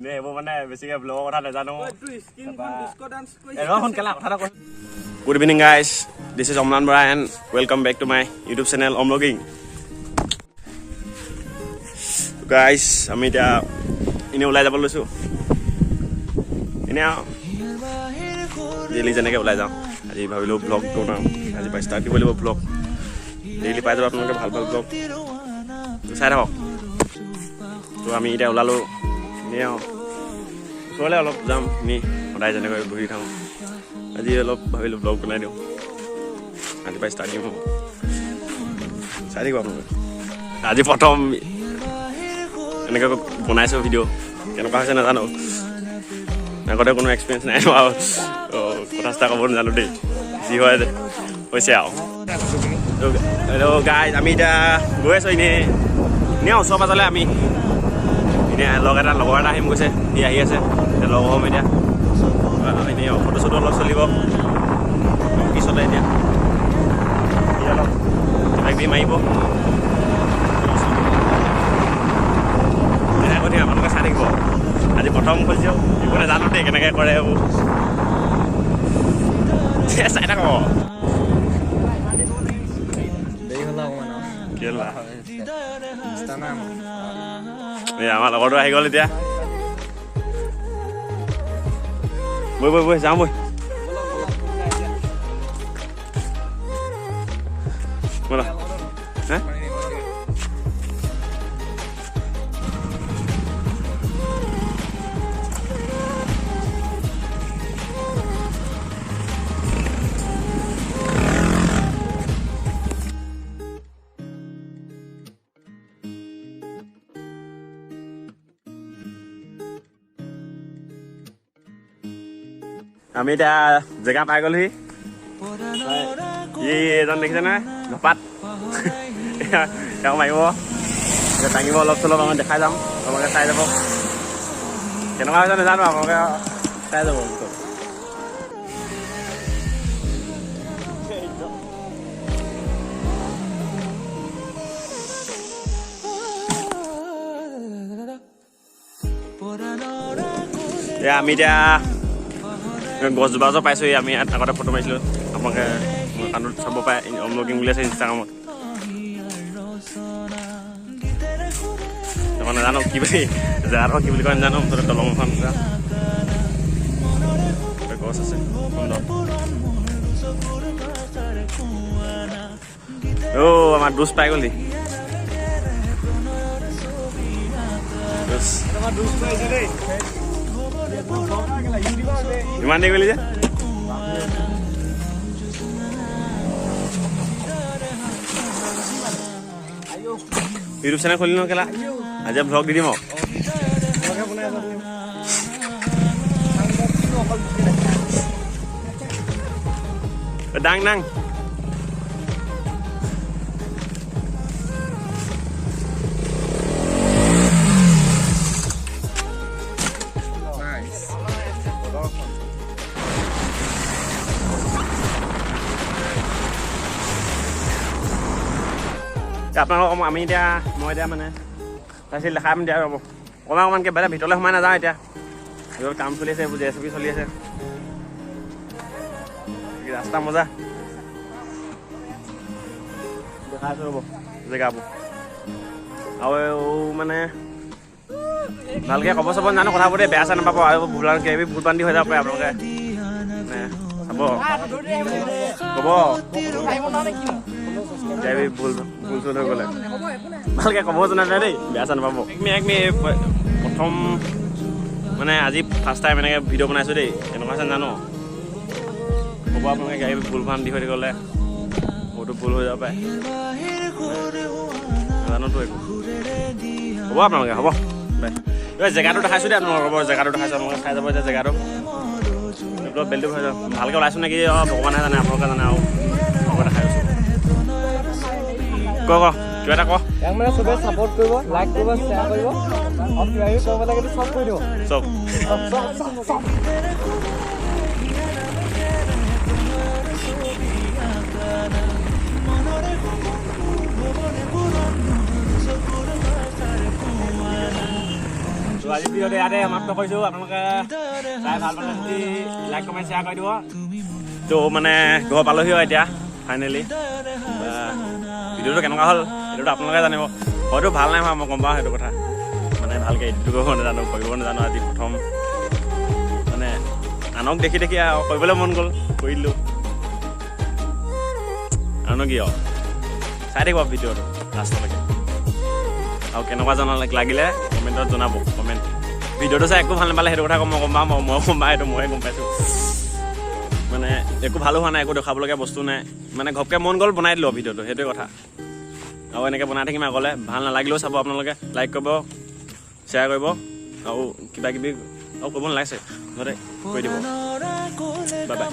এইবোৰ মানে বেছিকৈ ব্লগৰ কথা নাজানো। সোনকালে কথা এটা। Good evening guys, this is Amlan Bora and welcome back to my YouTube channel Om Vlogging. Guys, আমি এতিয়া এনেই ওলাই যাব লৈছোঁ। এনেই আৰু ডেইলি যেনেকৈ ওলাই যাওঁ, আজি ভাবিলোঁ ব্লগ বনাওঁ। আজি পৰা ষ্টাৰ্ট দিব লাগিব ব্লগ। ডেইলি পাই যাব আপোনালোকে ভাল ভাল ব্লগ, চাই থাকক। তো আমি এতিয়া ওলালোঁ, এনেই আৰু ওচৰলৈ অলপ যাম। এনেই সদায় যেনেকৈ ঘূৰি থাকোঁ, আজি অলপ ভাবিলোঁ ব্লগ বনাই দিওঁ। আজি পৰা ষ্টাৰ্ট দিম, চাই থাকিব আপোনালোকে। আজি প্ৰথম এনেকৈ বনাইছোঁ ভিডিঅ', কেনেকুৱা হৈছে নাজানো। আগতে কোনো এক্সপিৰিয়েঞ্চ নাই আৰু কথা চথা ক'ব নাজানো দেই। যি হয় হৈছে আৰু। গাইজ, আমি এতিয়া গৈ আছোঁ এনেই এনেই ওচৰ পাজৰে। আমি এনেই লগ এটা, লগৰ এটা আহিম কৈছে, সি আহি আছে, এতিয়া লগ হ'ম। এতিয়া এনেই ফটো চটো অলপ চলিব। কি চলে এতিয়া, সি অলপ কিবা কিবি মাৰিব, তেনেকৈ কৈ থাকিম, আপোনালোকে চাই থাকিব। আজি প্ৰথম খুলিছোঁ, একো নাজানো দেই কেনেকৈ কৰে এইবোৰ, চাই থাকক। দেৰি হ'ল অকণমান। কেলা। আৰু এই আমাৰ লগৰটো আহি গ'ল এতিয়া। বৈ বৈ বৈ, যাওঁ বৈ। ব'লা হে। আমি এতিয়া জেগা পাই গ'লোহি। ই এজন দেখিছে নহয় ধপাত, তেওঁ মাৰিব এতিয়া, দাঙিব অলপ চলপ। আমি দেখাই যাম, আপোনালোকে চাই যাব। কেনেকুৱা হৈছে নাজানো, আপোনালোকে চাই যাব পিছত। এয়া আমি এতিয়া গছজোপা ওচৰ পাইছোহি। আমি ইয়াত আগতে ফটো মাৰিছিলোঁ। আপোনালোকে মোৰ একাউণ্টত চাব পাৰে, অম ব্লগিং বুলি আছে ইনষ্টাগ্ৰামত। তাৰপৰা নাজানো কি বুলি, জেগাডোখৰ কি বুলি কয় নাজানো। মুঠতে দলং এখন আছে, গছ আছে, সুন্দৰ। অ' আমাৰ দোষ পাই গ'লি দোষ। ইমান দেৰি গ'লি যে? ইউটিউব চেনেল খুলিলি নহয় কেলা, আজি ভ্লগ দি দিম আৰু। ডাং ডাং। আপোনালোকক আমি এতিয়া, মই এতিয়া মানে চাইছিল দেখাম দিয়া, ৰ'ব অকণমান অকণমানকৈ। বেলেগ ভিতৰলৈ সোমাই নাযাওঁ এতিয়া, ভিতৰত কাম চলি আছে, এইবোৰ জেচিবি চলি আছে। ৰাস্তা মজা, দেখাই আছোঁ ৰ'ব জেগাবোৰ। আৰু মানে ভালকৈ ক'ব চাব নাজানো কথাবোৰ দেই, বেয়া চেয়া নাপাব। আৰু ভুল কিবা ভুল বান্ধি হৈ যাব পাৰে, আপোনালোকে মানে চাব, ক'ব। কিবা ভুল ভুল চুল হৈ গ'লে ভালকৈ ক'ব জনা নাই দেই, বেয়া চেয়া নাপাব। এক মিনিট, প্ৰথম মানে আজি ফাৰ্ষ্ট টাইম এনেকৈ ভিডিঅ' বনাইছোঁ দেই, কেনেকুৱা আছে নাজানো, ক'ব আপোনালোকে। গাড়ী ভুল ভ্ৰান্তি হৈ গ'লে বহুতো ভুল হৈ যাব পাৰে, নাজানোতো একো, হ'ব আপোনালোকে, হ'ব বাই। এই জেগাটো দেখাইছোঁ দেই আপোনালোকক, ৰ'ব, জেগাটো দেখাইছোঁ, আপোনালোকে চাই যাব এতিয়া জেগাটো। অলপ বেলটো হৈ যাব, ভালকৈ ওলাইছোঁ নেকি অঁ ভগৱানে জানে, আপোনালোকে জানে। আৰু আপোনালোকে দেখাই আছোঁ। ক ক, কিবা এটা ক। ইয়াক মানে চবে ছাপোৰ্ট কৰিব, লাইক কৰিব, শ্বেয়াৰ কৰিব আৰু কিবা কিবি কৰিব লাগে চব কৰি দিব। চব। চব চব চব চব। তো আজি ভিডিঅ'টো ইয়াতে সমাপ্ত কৰিছোঁ। আপোনালোকে চাই ভাল পালে যদি লাইক, কমেণ্ট, শ্বেয়াৰ কৰি দিব। তো মানে ঘৰ পালোহি আৰু এতিয়া ফাইনেলি। ভিডিঅ'টো কেনেকুৱা হ'ল সেইটোতো আপোনালোকে জানিব। হয়তো ভাল নাই হোৱা, মই গম পাওঁ সেইটো কথা। মানে ভালকৈ এডিট কৰিব নাজানো, কৰিব নাজানো। আজি প্ৰথম মানে আনক দেখি দেখি আৰু কৰিবলৈ মন গ'ল, কৰি দিলোঁ। আৰুনো কি আৰু, চাই থাকিব ভিডিঅ'টো লাষ্টলৈকে। আৰু কেনেকুৱা জনা লাগিলে কমেণ্টত জনাব। কমেণ্ট ভিডিঅ'টো চাই একো ভাল নাপালে সেইটো কথা মই গম পাওঁ। মই গম পাওঁ, সেইটো ময়ে গম পাইছোঁ। মানে একো ভালো হোৱা নাই, একো দেখাবলগীয়া বস্তু নাই। মানে ঘপকৈ মন গ'ল, বনাই দিলোঁ ভিডিঅ'টো, সেইটোৱে কথা। আৰু এনেকৈ বনাই থাকিম আগলৈ। ভাল নালাগিলেও চাব আপোনালোকে, লাইক কৰিব, শ্বেয়াৰ কৰিব আৰু কিবা কিবি আৰু কৰিব নালাগে, মুঠতে কৰি দিব। Bye bye.